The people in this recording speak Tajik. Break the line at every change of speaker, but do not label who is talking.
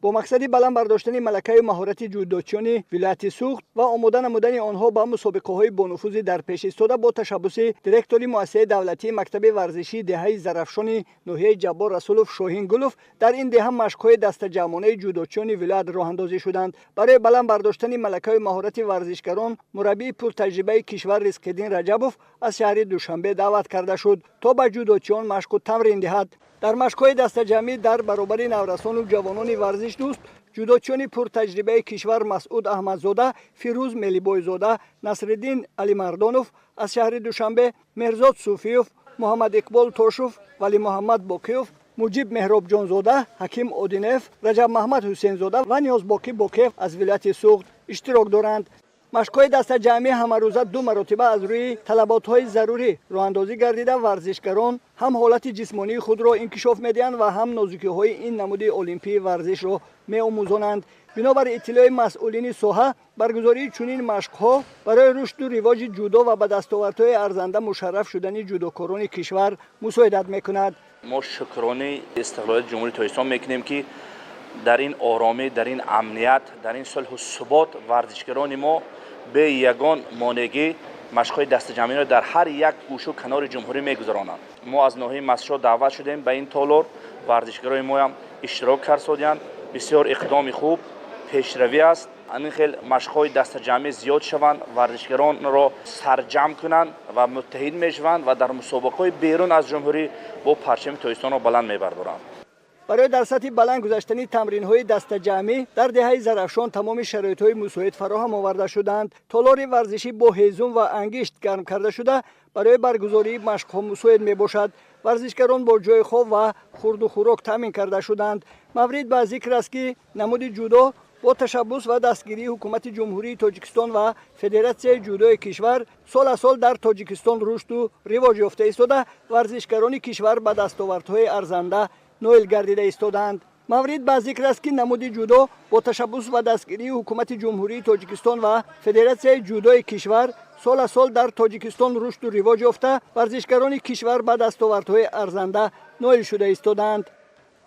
Бо мақсади баланд бардоштани малакаю маҳорати ҷудочиёни вилояти Суғд ва омода намудани онҳо ба мусобиқаҳои бонуфузи дар пеш истода бо ташаббуси директори муассисаи давлатии мактаби варзишии деҳаи Зарафшони ноҳияи Ҷаббор Расулов Шоҳин Гулов дар ин деҳа машқҳои дастаҷамъонаи ҷудочиёни вилоят роҳандозӣ шуданд. Барои баланд бардоштани малакаю маҳорати варзишгарон мураббии пуртаҷрибаи кишвар Ризқиддин Раҷабов аз шаҳри Душанбе даъват карда шуд, то ба ҷудочиён машқу тамрин диҳад. Дар машқҳои дастаҷамъӣ дар баробари наврасону ҷавонони варзишдӯст ҷудочиёни пуртаҷрибаи кишвар Масъуд Аҳмадзода, Фирӯз Мелибойзода, Насриддин Алимардонов аз шаҳри Душанбе, Меҳрзод Суфиев, Муҳаммад Иқбол Тошев, Валимуҳаммад Боқиев, Муҷиб Меҳробҷонзода, Ҳаким Одинев, Раҷабмаҳмад Ҳусейнзода ва Ниёзбоқӣ Бокиев аз вилояти Суғд иштирок доранд. Машқҳои дастаҷамъӣ ҳамарӯза ду маротиба аз рӯи талаботҳои зарурӣ роҳандозӣ гардида, варзишгарон ҳам ҳолати ҷисмонии худро инкишоф медиҳанд ва ҳам нозукиҳои ин намуди олимпии варзишро меомӯзонанд. Бинобар иттилои масъулини соҳа, баргузории чунин машқҳо барои рушду ривоҷи ҷудо ва ба дастовардҳои арзанда мушарраф шудани ҷудокорони кишвар мусоидат мекунад.
Мо шукронаи истиқлолияти Ҷумҳурии Тоҷикистон мекунем, ки дар ин оромӣ, дар ин амният, дар ин сулҳу субот варзишгарони мо бе ягон монеъгӣ машқҳои дастаҷамъиро дар ҳар як гӯшу канори ҷумҳурӣ мегузаронанд. Мо аз ноҳияи Мастчоҳ даъват шудем ба ин толор, варзишгарони моам иштирок кард. Бисёр иқдоми хуб, пешравӣ аст. Ин хел машқҳои дастаҷамъӣ зиёд шаванд, варзишгаронро сарҷамъ кунанд ва муттаҳид мешаванд ва дар мусобиқаҳои берун аз ҷумҳурӣ бо парчами Тоҷикистонро баланд мебардоранд.
Барои дар сатҳи баланд гузаштани тамринҳои дастаҷамъӣ дар деҳаи Зарафшон тамоми шароитҳои мусоид фароҳам оварда шуданд. Толори варзишӣ бо ҳезум ва ангишт гарм карда шуда, барои баргузории машқҳо мусоид мебошад. Варзишгарон бо ҷои хоб ва хурду хӯрок таъмин карда шуданд. Маврид ба зикр аст, ки намуди ҷудо бо ташаббус ва дастгирии Ҳукумати Ҷумҳурии Тоҷикистон ва Федератсияи ҷудои кишвар сол аз сол дар Тоҷикистон рушду ривоҷ ёфта истода, варзишгарони кишвар ба дастовардҳои арзанда ноил гардида истодаанд. Маврид ба зикр аст, ки намуди ҷудо бо ташаббус ва дастгирии Ҳукумати Ҷумҳурии Тоҷикистон ва Федератсияи ҷудои кишвар сол аз сол дар Тоҷикистон рушду ривоҷ ёфта, варзишгарони кишвар ба дастовардҳои арзанда ноил шуда истодаанд.